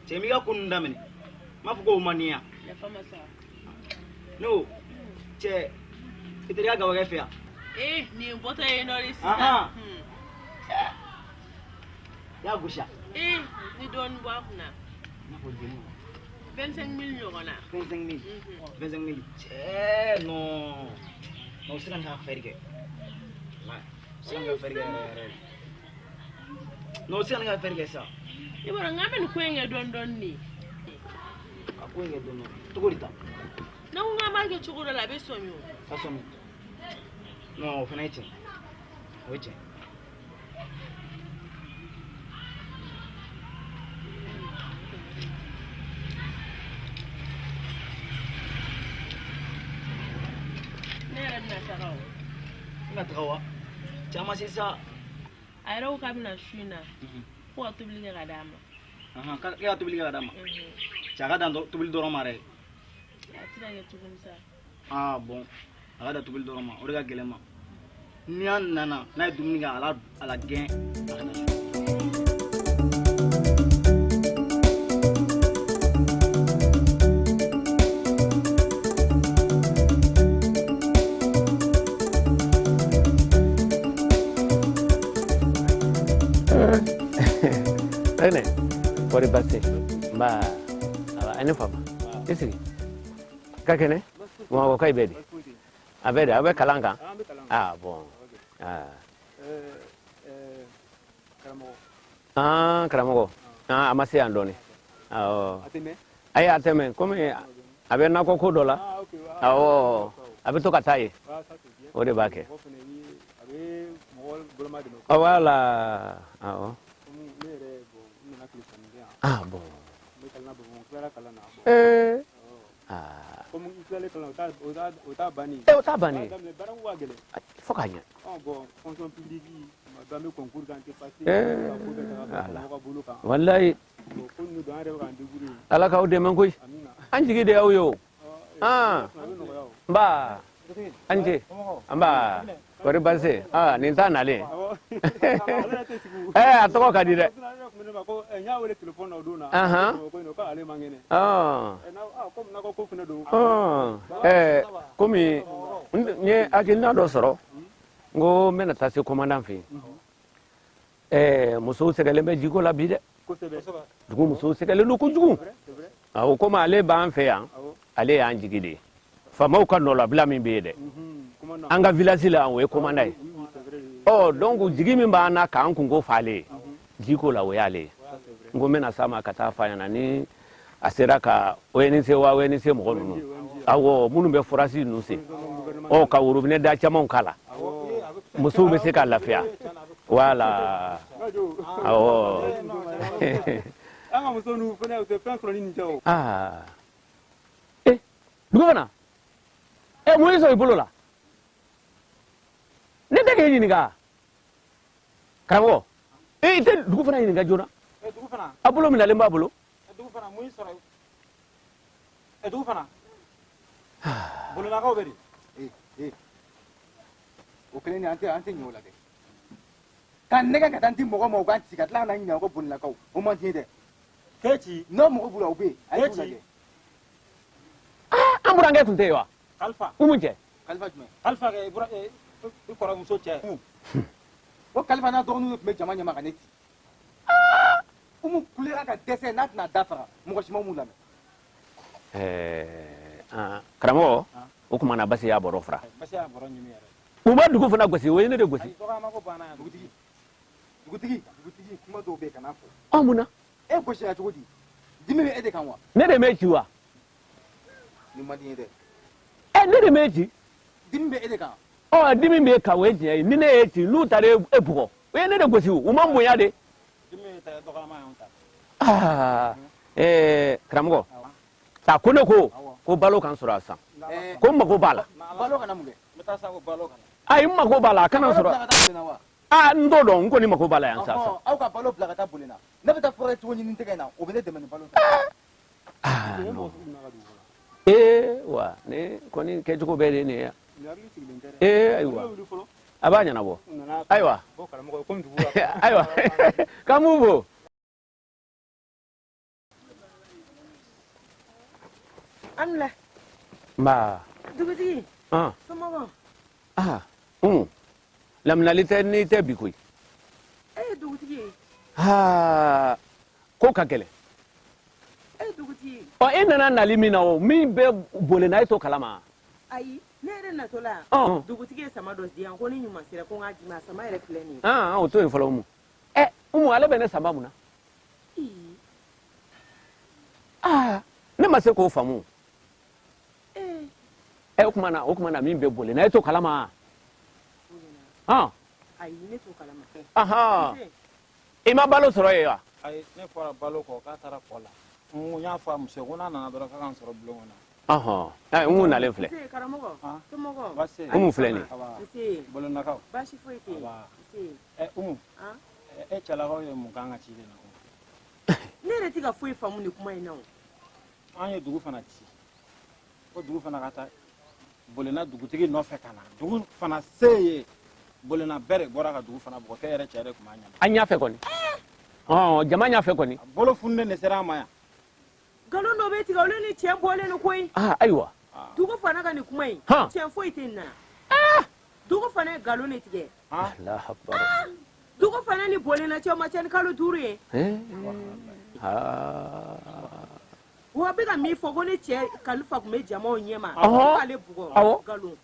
Cɛ m'i ka ko ninnu daminɛ. N m'a fɔ k'o man di yan. Yafa ma sa. Ne ko cɛ i taara i ka gawakɛ fɛ yan. Ee nin ye bɔtɔ ye nɔ de sisan. Ahan. I y'a gosi a? Ee ni dɔɔnin bɔ a kunna. I n'a fɔ joli? 25 000 ɲɔgɔn na. 25 000. 25 000. Cɛ non. Non, o se ka ne ka affaire kɛ. Walayi. O se ka ne ka affaire kɛ yɛrɛ yɛrɛ. Non, o se ka ne ka affaire kɛ sa. I b'a dɔn n k'an bɛ nin ko in kɛ dɔɔnin dɔɔnin de. Ka ko in kɛ dɔɔnin dɔɔnin. Cogo di tan? N'an ko k'an b'a kɛ cogo dɔ la a bɛ sɔmi o. Ka sɔmi. Non, o fana ye tiɲɛ. O ye tiɲɛ. Ne yɛrɛ bɛna taga o. I bɛna taga wa? Cɛ an ma se sa. A yɛrɛ ko k'a bɛna su in na. Ko ka tobili kɛ ka d'a ma. Ahan, k'e ka tobili kɛ ka d'a ma. Cɛ a ka dan tobili dɔrɔn ma dɛ. A tɛna kɛ tuguni sa. Ah bon, a ka dan tobili dɔrɔn ma, o de ka gɛlɛn ma. Ni an nana n'a ye dumuni kɛ a la a la gɛn a ka taa so. Ɛnɛ, kɔri baasi tɛ? Nba, a ni fama. I sigi. Ka kɛnɛ? Bamakɔ i bɛ di? A bɛ di, aw bɛ kalan kan? Ah bon. Ah. Ah, karamɔgɔ. Ah, a ma se yan dɔɔni. Awɔ. Ayi, a tɛ mɛn. Komi a bɛ nakɔ ko dɔ la. Awɔ. A bɛ to ka taa yen. O de b'a kɛ. Voilà. Awɔ. Ah bon. Eh. Ah. Eh, o t'a bannen. Fo k'a ɲɛ. Eh, ala. Walayi. Ala k'aw dɛmɛ koyi. An jigi de y'aw ye o. Ah. Nba. An ce. Nba. Kɔri baasi tɛ? Ah, nin t'a nalen. Eh, a tɔgɔ ka di dɛ. Ahan. Ah. Ah. Eh, komi n ye hakilina dɔ sɔrɔ, n ko n bɛna taa se commandant fɛ yen. Eh, musow sɛgɛnlen bɛ jiko la bi dɛ. Dugu musow sɛgɛnlen don kojugu. Awɔ, komi ale b'an fɛ yan, ale y'an jigi de ye. Faamaw ka nɔlabila min bɛ yen dɛ, an ka village la o ye commandant ye. Ɔ donc jigi min b'an na k'an kunko f'ale ye jiko la, o y'ale ye. N ko n bɛna s'a ma ka taa f'a ɲɛna ni a sera ka ONC wa ONC mɔgɔ ninnu, awɔ, minnu bɛ forage ninnu sen, ɔ ka worobinɛ da camanw k'a la, musow bɛ se ka lafiya. Voilà, awɔ. An ka muso ninnu fana, u tɛ fɛn sɔrɔ ni nin tɛ o. Aa, eh, dugu fana, eh, mun y'i sɔrɔ i bolo la? Ne tɛ k'e ɲininka, karamɔgɔ. Eh, i tɛ dugu fana ɲininka joona. Dugu fana. A bolo minɛlen b'a bolo. Dugu fana, mun y'i sɔrɔ? Dugu fana. Bololakaw bɛ di? Ee, o kelen ni an tɛ ɲɛ o la dɛ. Ka nɛgɛ ka taa n di mɔgɔ ma, u k'an ci, ka tila ka na ɲininka ko bololakaw, o man di dɛ. K'e ci. N'o mɔgɔ b'u la, u bɛ yen, a ye t'u lajɛ. Aa, an burankɛ tun tɛ yen wa? Kalifa. Umu cɛ. Kalifa jumɛn? Kalifa kɛ i kɔrɔmuso cɛ. O Kalifa n'a dɔgɔninw de tun bɛ jama ɲɛma ka ne ci. Umu kulera ka dɛsɛ n'a tɛna da faga, mɔgɔ si ma Umu lamɛn. Ɛɛ, karamɔgɔ, o tuma na basi y'a bɔrɔ fara. Basi y'a bɔrɔ ɲimi yɛrɛ. U ma dugu fana gosi, o ye ne de gosi. Dɔgɔyama ko banna yan. Dugutigi, dugutigi, dugutigi, kuma dɔw bɛ yen, kan'a fɔ. Ɔ, mun na? E gosira cogo di? Dimi bɛ e de kan wa? Ne de m'e ci wa? Nin man di n ye dɛ. Ɛ, ne de m'e ci. Dimi bɛ e de kan. Ɔ, dimi b'e kan, o ye tiɲɛ ye. Ni ne y'e ci, n'u taara e bugɔ, o ye ne de gosi, u ma n bonya de. Dimi ye ta, dɔgɔyama y'anw ta. Aa, ɛɛ, karamɔgɔ ta ko ne ko ko balo kan sɔrɔ a san, ko n mago b'a la. Balo kana mun kɛ? N bɛ taa sa ko balo kana. Ayi, n mago b'a la, a kana Balo sɔrɔ. bila ka taa Bolenna wa? Aa, n t'o dɔn, n kɔni mago b'a la yan sa sa. Ɔhɔn, aw ka balo bila ka taa Bolenna, ne bɛ taa furakɛ cogo ɲini n tɛgɛ in na, o bɛ ne dɛmɛ ni balo ta. Aa non, ee wa, ne kɔni kɛcogo bɛɛ de ye nin ye yan. Ee, ayiwa, a b'a ɲɛnabɔ. Ayiwa, ayiwa, k'an b'u fo. Amila. Nba. Dugutigi. Somɔgɔw. Ah, Umu. Laminali tɛ n'i tɛ bi koyi. E ye dugutigi ye. Aa, ko ka gɛlɛn. E ye dugutigi ye. Ɔ, e nana nali min na o, min bɛ boli na, e t'o kalama. Ayi, ne yɛrɛ natɔ la. Dugutigi ye sama dɔ di yan ko ni ɲuman sera ko n k'a d'i ma, sama yɛrɛ filɛ nin ye. Ah, o to yen fɔlɔ Umu. Ɛ, Umu, ale bɛ ne sama mun na? Aa, ne ma se k'o faamu. Ɛ, o tuma na min bɛ boli na, e t'o kalama. Ayi, ne t'o kalama. Ahan. I ma balo sɔrɔ yen wa? Ayi, ne fɔra balo kɔ k'a taara kɔ la. N y'a fɔ a muso ye ko n'a nana dɔrɔn k'a ka n sɔrɔ bulon kɔnɔ. Ɔhɔn. Ɛ, Umu nalen filɛ. Nse karamɔgɔ. Somɔgɔw. Baasi tɛ. Umu filɛ nin ye. Nse. Bolonakaw. Baasi foyi tɛ yen. Nse. Ɛ, Umu. E cɛlakaw ye mun k'an ka ci de la? Ne yɛrɛ tɛ ka foyi faamu nin kuma in na o. An ye dugu fana ci. Ko dugu fana ka taa Bolenna dugutigi nɔfɛ ka na. Dugu fana se ye Bolenna bɛɛ de bɔra ka dugu fana bugɔ k'e yɛrɛ cɛ de tun b'a ɲɛma. An ɲ'a fɛ kɔni. Jama ɲ'a fɛ kɔni. A bolo fununen de sera an ma yan. Nkalon dɔ bɛ tigɛ olu ni tiɲɛ bɔlen don koyi. Aa, ayiwa. Dugu fana ka nin kuma in. Tiɲɛ foyi tɛ nin na. Dugu fana ye nkalon de tigɛ. Alahu akibaru. Dugu fana ni Bolenna cɛ o ma ca ni kalo 5 ye. Wa bɛ ka min fɔ ko ne cɛ Kalifa tun bɛ jamaw ɲɛma. K'ale bugɔ. Nkalon.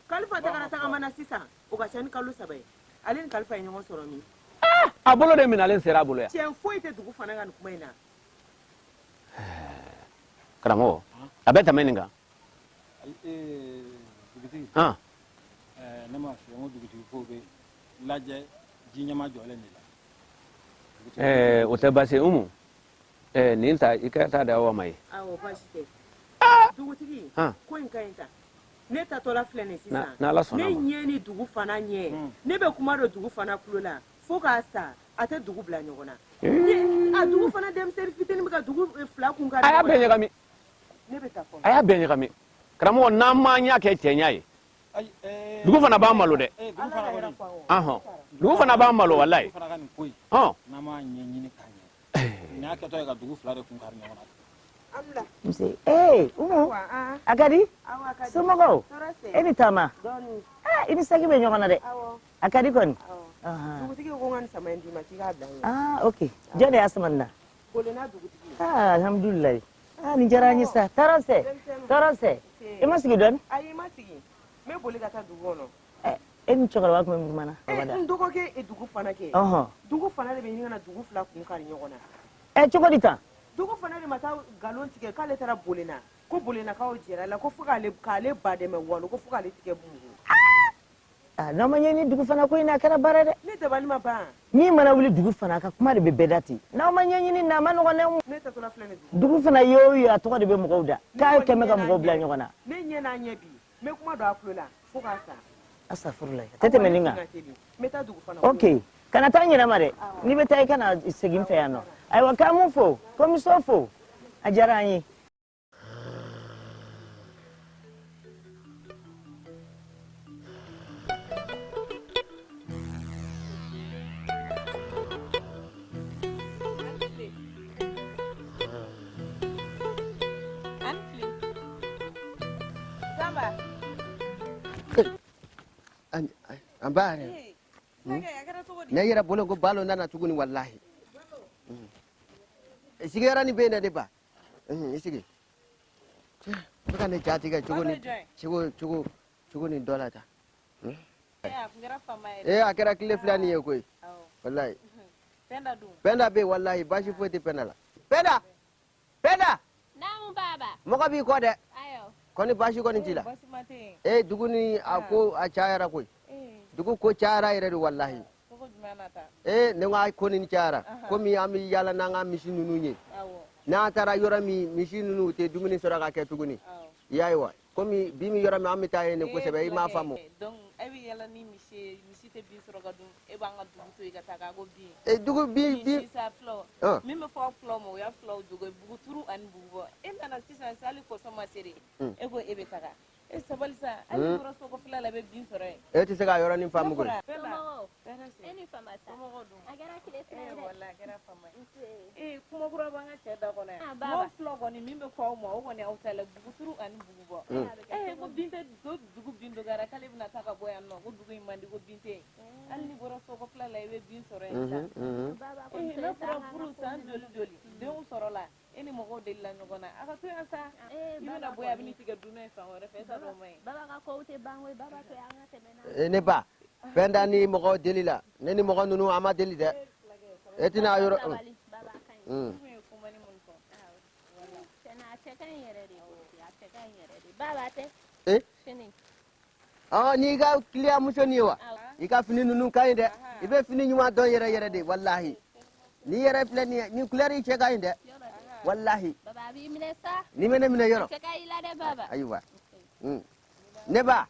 Kalifa tagara tagama na sisan o ka ca ni kalo 3 ye. Ale ni Kalifa ye ɲɔgɔn sɔrɔ min? A bolo de minɛlen sera a bolo yan. Tiɲɛ foyi tɛ dugu fana ka nin kuma in na. Karamɔgɔ, a bɛ tɛmɛ nin kan. Dugutigi. Ne m'a f'i ye n ko dugutigi ko bɛ lajɛ ji ɲɛma jɔlen de la. O tɛ baasi ye Umu. Nin ta i ka taa di Awa ma ye. Awɔ, baasi tɛ. Dugutigi, ko in ka ɲi tan. Ne tatɔla filɛ nin sisan. N'Ala sɔnna ma. Ne ɲɛ ni dugu fana ɲɛ. Ne bɛ kuma dɔ dugu fana tulo la fo k'a sa a tɛ dugu bila ɲɔgɔn na. A dugu fana denmisɛnnin fitinin bɛ ka dugu fila kun ka. A y'a bɛɛ ɲagami. Ne bɛ taa fɔlɔ. A y'a bɛɛ ɲagami. Karamɔgɔ, n'an m'an ɲɛ kɛ cɛɲa ye. Dugu fana b'an malo dɛ. Dugu fana b'an malo walayi. Dugu fana ka nin ko in. N'an m'a ɲɛɲini k'a ɲɛ. Nin y'a kɛtɔ ye ka dugu fila de kun kari ɲɔgɔn na. Nse, ee, Umu, a ka di? Somɔgɔw, e ni taama? I ni saki bɛ ɲɔgɔn na dɛ. A ka di kɔni? Dugutigi ko n ka nin sama in d'i ma k'i k'a bila n ye. Ah, ok. Jɔn de y'a sama nin na? Bolenna dugutigi. Ah, alhamdulilayi. Ah, nin diyara n ye sa. Tɔɔrɔ tɛ, tɔɔrɔ tɛ. I ma sigi dɔɔni? Ayi, i ma sigi. N bɛ boli ka taa dugu kɔnɔ. E ni cɛkɔrɔba tun bɛ mun kuma na? N dɔgɔkɛ ye dugu fana kɛ. Dugu fana de bɛ ɲini ka na dugu fila kun kari ɲɔgɔn na. Ɛ, cogo di tan? Dugu fana de ma taa nkalon tigɛ k'ale taara Bolenna ko Bolennakaw jɛra la ko fo k'ale ba dɛmɛ walo ko fo k'ale tigɛ mugu. Ah, n'aw ma ɲɛɲini dugu fana ko in na, a kɛra baara dɛ. Ne dabali ma ban. Min mana wuli dugu fana a ka kuma de bɛ bɛɛ da ten. N'aw ma ɲɛɲini na, a ma nɔgɔn dɛ. Ne tatɔla filɛ nin dugu. Dugu fana ye o ye, a tɔgɔ de bɛ mɔgɔw da. K'a kɛn bɛ ka mɔgɔw bila ɲɔgɔn na. Ne ɲɛ n'a ɲɛ bi, n bɛ kuma don a tulo la fo k'a sa. Asafurulayi, a tɛ tɛmɛ nin kan. N bɛ taa dugu fana. Ok, kana taa ɲinɛ ma dɛ. N'i bɛ taa i kana segin n fɛ yan nɔ. Ayiwa, k'an mun fo, komiso fo, a diyara an ye. An ba ne yɛrɛ bolo ko balo nana tuguni walahi. Sigiyɔrɔ nin bɛ yen dɛ ne ba. I sigi. Bɛ ka ne ja tigɛ cogo ni cogo cogo cogo ni dɔ la tan. Ee, a kɛra tile 2 nin ye koyi. Walahi. Pɛnda bɛ yen walahi, baasi foyi tɛ Pɛnda la. Pɛnda! Pɛnda! Naamu baba. Mɔgɔ b'i kɔ dɛ. Kɔni baasi kɔni t'i la. Ee, dugu ni a ko a cayara koyi. Dugu ko cayara yɛrɛ de walahi. Ee, ne ko a ko nin cayara. Komi an bɛ yaala n'an ka misi ninnu ye. N'an taara yɔrɔ min, misi ninnu u tɛ dumuni sɔrɔ ka kɛ tuguni. I y'a ye wa? Komi bi min yɔrɔ min an bɛ taa yen de kosɛbɛ, i m'a faamu. Donc e bɛ yaala ni misi ye, misi tɛ bin sɔrɔ ka dun, e b'an ka dugu to yen ka taa k'a ko bin. E, dugu bin bin. Bin sa filaw. Min bɛ fɔ filaw ma, o y'a filaw jogo ye, buguturu ani bugubɔ. E nana sisan sa, hali kɔsɔn ma se de. E ko e bɛ taga. E sabali sa, hali n'i bɔra sokɔfɛla la, i bɛ bin sɔrɔ yen. E tɛ se k'a yɔrɔnin faamu koyi. E ni fama sa. A kɛra tile 2 ye dɛ. fama ye. Kuma kura b'an ka cɛ da kɔnɔ yan. N'o fila kɔni min bɛ fɔ aw ma o kɔni aw ta la buguturu ani bugubɔ. Ko bin tɛ ko dugu bin dɔgɔyara k'ale bɛna taa ka bɔ yan nɔ ko dugu in man di ko bin tɛ yen. Hali n'i bɔra sokɔfila la i bɛ bin sɔrɔ yen sa. N'a fɔra furu san joli joli denw sɔrɔla e ni mɔgɔw delila ɲɔgɔn na a ka to yan sa. I bɛna bɔ yan a bɛ n'i tigɛ dunan ye fan wɛrɛ fɛ e t'a dɔn o man ɲi. Baba ka kow tɛ ban koyi baba to yan an ka tɛmɛ n'a. Ne ba Pɛnda ni mɔgɔw deli la ne ni mɔgɔ ninnu an ma deli dɛ e tɛna yɔrɔ. Baba ka ɲi. A cɛ ka ɲi yɛrɛ de a cɛ ka ɲi yɛrɛ de baba tɛ. N'i ka kiliyan muso nin ye wa i ka fini ninnu ka ɲi dɛ i bɛ fini ɲuman dɔn yɛrɛ yɛrɛ de walahi n'i yɛrɛ filɛ nin ye nin couleur cɛ ka ɲi dɛ walahi. Baba a b'i minɛ sa. N'i bɛ ne minɛ yɔrɔ. A cɛ ka ɲi la dɛ baba. Ayiwa ne ba.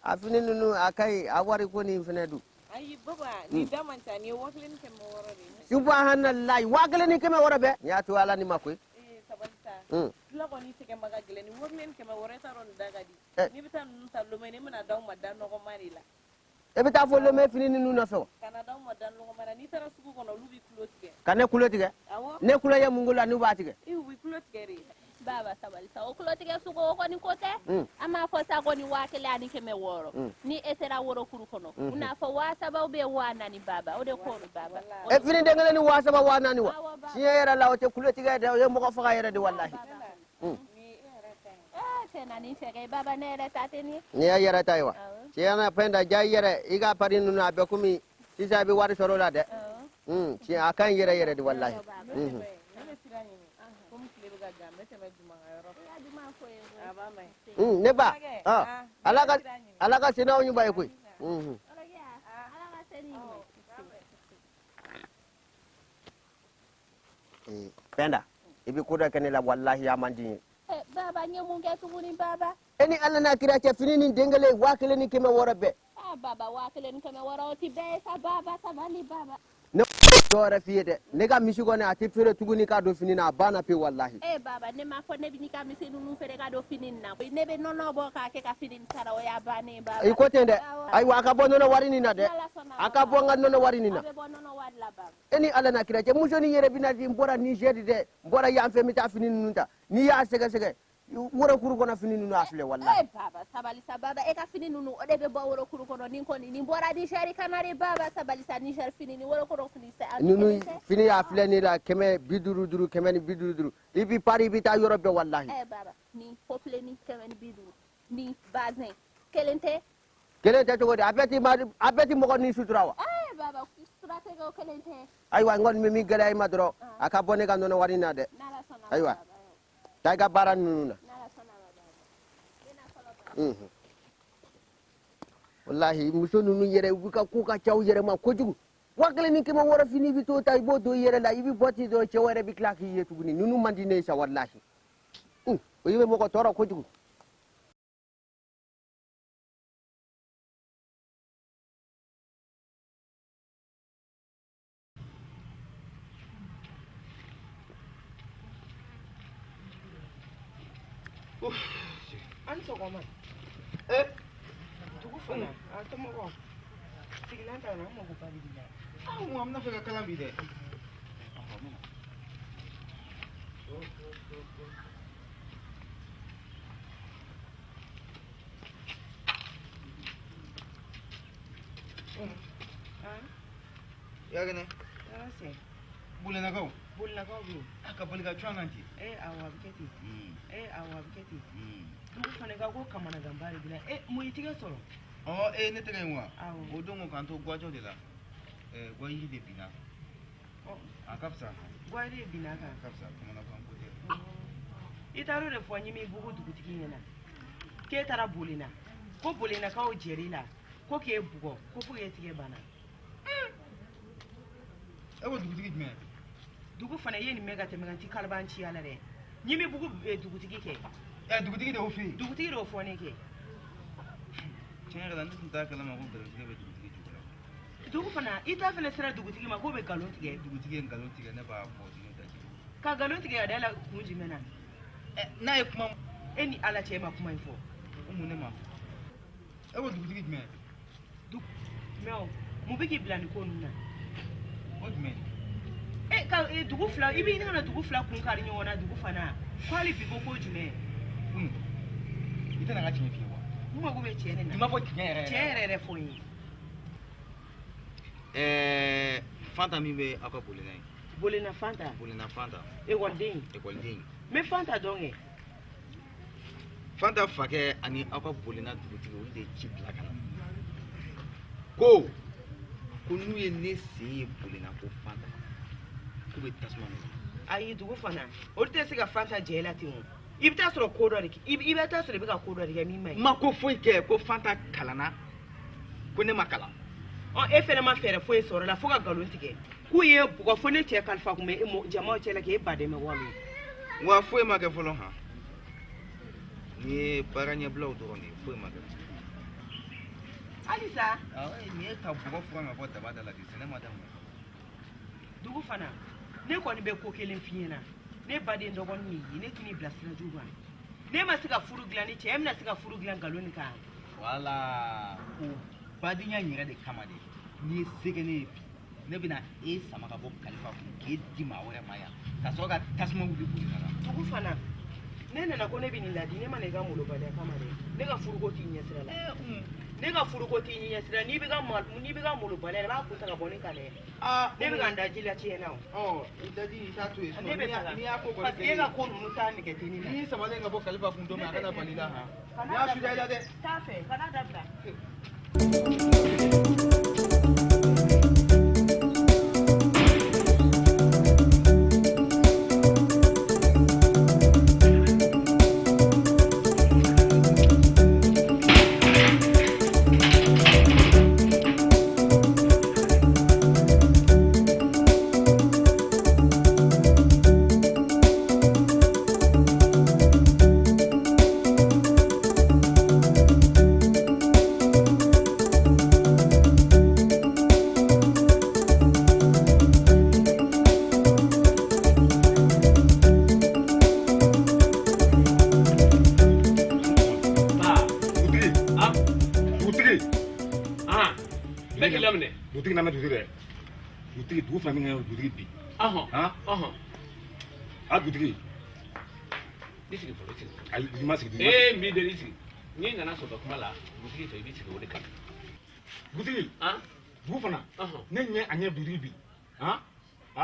A fini ninnu a ka ɲi a wari ko nin fɛnɛ dun. Ayi baba nin da man ca nin ye 1600 de ye. Subahanallahi 1600 bɛɛ. N y'a to ala ni ma koyi. Sabali sa. Tila kɔni tɛgɛ ma ka gɛlɛn ni 1600 e t'a dɔn nin da ka di. N'i bɛ taa ninnu ta Lomé ne bɛna d'aw ma da nɔgɔma de la. E bɛ taa fɔ Lomé fini ninnu nɔfɛ wa. Ka na d'aw ma da nɔgɔma la n'i taara sugu kɔnɔ olu b'i kulo tigɛ. Ka ne kulo tigɛ. Awɔ. Ne kulo ye mun ko la n'u b'a tigɛ. U b'i kulo tigɛ de. Baba sabali sa o kulotigɛ sugu o kɔni ko tɛ. An m'a fɔ sa kɔni 1600. Ni e sera worokuru kɔnɔ. U n'a fɔ 3000 ou bien 4000 baba o de ko baba. E fini den kelen ni 3000 4000 wa. Tiɲɛ yɛrɛ la o tɛ kulotigɛ dɛ o ye mɔgɔ faga yɛrɛ de walahi. Cɛ na ni cɛ kɛ baba ne yɛrɛ ta tɛ nin ye. Nin ye yɛrɛ ta ye wa. Tiɲɛ na Pɛnda ja i yɛrɛ i ka pari ninnu a bɛ komi sisan i bɛ wari sɔrɔ o la dɛ. Tiɲɛ a ka ɲi yɛrɛ yɛrɛ de walahi. Ne ba ala ka sen aw ɲuman ye koyi. Pɛnda i bɛ ko dɔ kɛ ne la walahi a man di n ye. Baba n ye mun kɛ tuguni baba. E ni ala n'a kira cɛ fini ni den kelen 1600 bɛɛ. Baba 1600 o ti bɛɛ ye sa baba sabali baba. Ne dɔwɛrɛ f'i ye dɛ ne ka misi kɔni a tɛ feere tuguni k'a don fini na a banna pewu walahi. Baba ne m'a fɔ ne bɛ n'i ka misi ninnu feere ka don fini na ne bɛ nɔnɔ bɔ k'a kɛ ka fini sara o y'a bannen baba. I ko ten dɛ ayiwa a ka bɔ nɔnɔ wari nin na dɛ a ka bɔ n ka nɔnɔ wari nin na. A bɛ bɔ nɔnɔ wari la baba. E ni ala n'a kira cɛ muso ni yɛrɛ bɛ na n bɔra Niger dɛ n bɔra yan fɛ n bɛ taa fini ninnu ta n'i y'a sɛgɛsɛgɛ worokuru kɔnɔ fini ninnu a filɛ walahi. Baba sabali sa baba e ka fini ninnu o de bɛ bɔ worokuru kɔnɔ nin kɔni nin bɔra Niger ka na de baba sabali sa Niger fini ni worokɔrɔ fini sa. Ninnu fini y'a filɛ nin la 155 155 i b'i pari i bɛ taa yɔrɔ bɛɛ walahi. Baba ni popile ni 150 ni bazin kelen tɛ. Kelen tɛ cogo di a bɛɛ ti mɔgɔ ni sutura wa. Baba sutura tɛ kɛ o kelen tɛ. Ayiwa n kɔni bɛ min gɛlɛya i ma dɔrɔn a ka bɔ ne ka nɔnɔ wari in na dɛ. Ayiwa. Taa i ka baara ninnu na. Walahi muso ninnu yɛrɛ u bɛ ka ko ka ca u yɛrɛ ma kojugu 1600 fini bɛ t'o ta i b'o don i yɛrɛ la i bɛ bɔ ten dɔrɔn cɛ wɛrɛ bɛ tila k'i ye tuguni ninnu man di ne ye sa walahi o bɛ mɔgɔ tɔɔrɔ kojugu. An sɔgɔma. Dugu fana a somɔgɔw sigilan ta na an mago ba de b'i la. Awɔ an bɛna fɛ ka kalan bi dɛ. Ya kɛnɛ. Tɔɔrɔ tɛ. Bolenakaw. Bolenakaw bɛ yen. A ka bali ka cun an kan ten. Awɔ a bɛ kɛ ten. Awɔ a bɛ kɛ ten. Dugu fana ka ko kamanaganba de b'i la. Mun y'i tɛgɛ sɔrɔ? Ne tɛgɛ in wa? Awɔ. O don ko k'an to guwajɔ de la. Guwayiri de binna. A ka fisa. Guwayiri de binna kan. A ka fisa kamanagan ko tɛ. I taar'o de fɔ Ɲimibugu dugutigi ɲɛna. K'e taara Bolena. Ko Bolenakaw jɛr'i la. Ko k'e bugɔ ko fo k'e tigɛ banna. E ko dugutigi jumɛn? Dugu fana i ye nin mɛn ka tɛmɛ kan ti kalaban ciya la dɛ. Ɲimibugu dugutigi kɛ. Dugutigi de y'o f'i ye? Dugutigi de y'o fɔ ne kɛ. Tiɲɛ yɛrɛ la ne tun t'a kalama ko nkalontigɛ bɛ dugutigi cogo la. Dugu fana i t'a fana sera dugutigi ma k'o bɛ nkalon tigɛ. Dugutigi ye nkalon tigɛ ne b'a fɔ ne da jigin. Ka nkalon tigɛ ka da la kun jumɛn na? N'a ye kuma. E ni ala cɛ ma kuma in fɔ. O mun ne ma? E ko dugutigi jumɛn? Mais o mun bɛ k'i bila nin ko ninnu na? O jumɛn? Ka dugu fila i bɛ ɲini ka na dugu fila kun kari ɲɔgɔn na dugu fana ko hali bi ko jumɛn. I tɛna n ka tiɲɛ f'i ye wa? N mago bɛ tiɲɛ de la. I m'a fɔ tiɲɛ yɛrɛ yɛrɛ. Tiɲɛ yɛrɛ yɛrɛ fɔ n ye. Ɛɛ Fanta min bɛ aw ka Bolenna ye. Bolenna Fanta. Bolenna Fanta. Ekɔliden. Ekɔliden. N bɛ Fanta dɔn kɛ. Fanta fakɛ ani aw ka Bolenna dugutigi olu de ye ci bila ka na. Ko n'u ye ne sen ye Bolenna ko Fanta k'u bɛ tasuma minɛ. Ayi dugu fana olu tɛ se ka Fanta jɛ e la ten o. I bɛ taa sɔrɔ ko dɔ de kɛ i bɛ taa sɔrɔ i bɛ ka ko dɔ de kɛ min man ɲi. N ma ko foyi kɛ ko Fanta kalanna ko ne ma kalan. Ɔ e fɛnɛ ma fɛɛrɛ foyi sɔrɔ la fo ka nkalon tigɛ k'u ye bugɔ fo ne cɛ kalifa kun bɛ jamaw cɛ la k'e ba dɛmɛ walo. Wa foyi ma kɛ fɔlɔ han. Nin ye baara ɲɛbilaw dɔrɔn de ye foyi ma kɛ. Halisa. Awɔ nin ye ka bɔgɔ furan ka bɔ daba da la de sɛnɛ ma daminɛ. Dugu fana ne kɔni bɛ ko kelen f'i ɲɛna ne baden dɔgɔnin y'i ye ne tun y'i bila sira jugu kan ne ma se ka furu dilan ni cɛ e bɛna se ka furu dilan nkalon nin kan. Wala o badenya in yɛrɛ de kama de n'i ye se kɛ ne ye bi ne bɛna e sama ka bɔ kalifa kun k'e di maa wɛrɛ ma yan ka sɔrɔ ka tasuma wuli Bolenna la. Dugu fana ne nana ko ne bɛ nin ladi ne ma na i ka molobaliya kama dɛ ne ka furuko t'i ɲɛsira la. Ne ka furuko t'i ɲɛsira n'i bɛ ka molobaliya la i b'a kun ta ka bɔ ne kan dɛ. Ne bɛ ka n daji la tiɲɛ na o. Ɔ i daji i t'a to yen ne bɛ taga n'i y'a ko kɔni parce que e ka ko ninnu t'a nɛgɛ tɛ ne la. N'i samalen ka bɔ kalifa kun don min a kana bali la han. N y'a suda i la dɛ. T'a fɛ kana dabila. Dugutigi nana dugutigi dɛ dugutigi dugu fana min kɛ dugutigi bi. A dugutigi. I sigi fɔlɔ i sigi. Ayi dugutigi ma sigi. Ee n b'i deli i sigi n'i nana sɔrɔ kuma la dugutigi fɛ i b'i sigi o de kan. Dugutigi. Dugu fana. Ne ɲɛ a ɲɛ dugutigi bi. Aa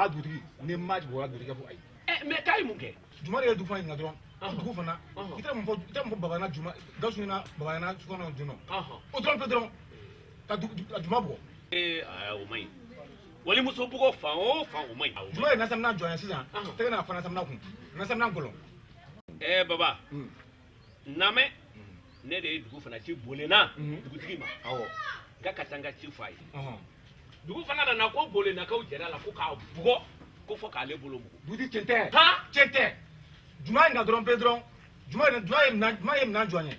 dugutigi ne ma bɔra dugutigi ka fɔ ayi. Ɛ mɛ k'a ye mun kɛ. Juma de ye dugu fana ɲininka dɔrɔn. Dugu fana. I taara mun fɔ i taara mun fɔ Babana Juma Gawusu ɲɛna Babana sukɔnɔ joona. O dɔrɔn pe dɔrɔn ka Juma bugɔ. Ee o man ɲi walimuso bugɔ fan o fan o man ɲi. Juma ye nasamina jɔ yan sisan tɛgɛ n'a fa nasamina kun nasamina gɔlɔn. Ɛɛ baba namɛ ne de ye dugu fana ci Bolenna dugutigi ma. Awɔ. N ka taa n ka ci fɔ a ye. Dugu fana nana ko Bolennakaw jɛra a la ko k'a bugɔ ko fɔ k'ale bolo mugu. Dugutigi tiɲɛ tɛ. Tiɲɛ tɛ. Juma ye na dɔrɔn pe dɔrɔn Juma ye minɛn jɔ an ye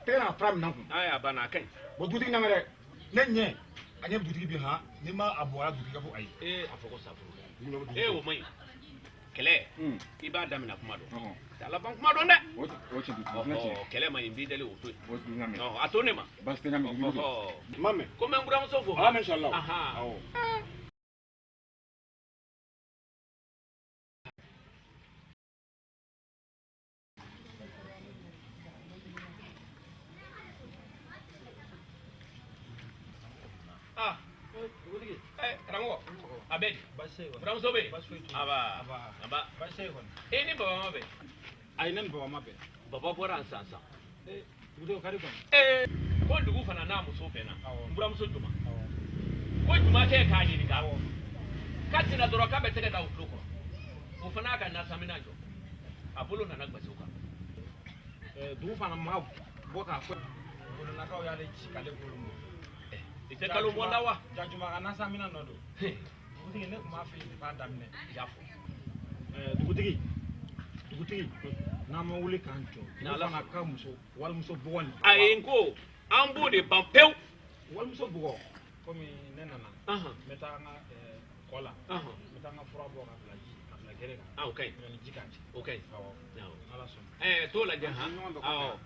tɛgɛ n'a fara minɛn kun. Ayi a banna a ka ɲi. Bon dugutigi namɛ dɛ ne ɲɛ a ɲɛ dugutigi bi han n'i ma a bugɔra dugutigi ka fɔ ayi. Ee a fɔ ko safuru. Ee o man ɲi kɛlɛ i b'a daminɛ kuma dɔn a laban kuma dɔn dɛ. O tiɲɛ dugutigi. Kɛlɛ man ɲi n b'i deli o to yen. A to ne ma. Baasi tɛ n ka mɛn dugutigi. N ma mɛn. Ko n bɛ n buramuso fo. A mɛn inshallah. Awɔ. Karamɔgɔ a bɛ di buramuso bɛ yen aba aba e ni baba ma bɛn. Ayi ne ni baba ma bɛn. Baba bɔra yan sisan sisan. Dugutigi o ka di kɔni. Ee ko dugu fana n'a muso bɛnna n buramuso Juma ko Juma kɛ k'a ɲininka k'a tɛna dɔrɔn k'a bɛ tɛgɛ da o tulo kɔrɔ o fana y'a ka nasamina jɔ a bolo nana gbasi o kan. Dugu fana ma bɔ k'a fɔ Bolennakaw y'ale ci k'ale bolo mɔ. I tɛ kalo bɔ la wa. Ja Juma ka nasamina nɔ don. Dugutigi ne tun b'a fɛ yen k'a daminɛ. I y'a fɔ. Dugutigi dugutigi n'an ma wuli k'an jɔ. Dugu fana ka muso walimuso bugɔ nin. Ayi n ko an b'o de ban pewu. Walimuso bugɔ komi ne nana. N bɛ taa an ka kɔ la. N bɛ taa an ka fura bɔ ka bila ji ka bila gere kan. O ka ɲi. Yanni ji k'a ci. O ka ɲi. Awɔ. Ala sɔnna. Ɛɛ t'o lajɛ han. Awɔ.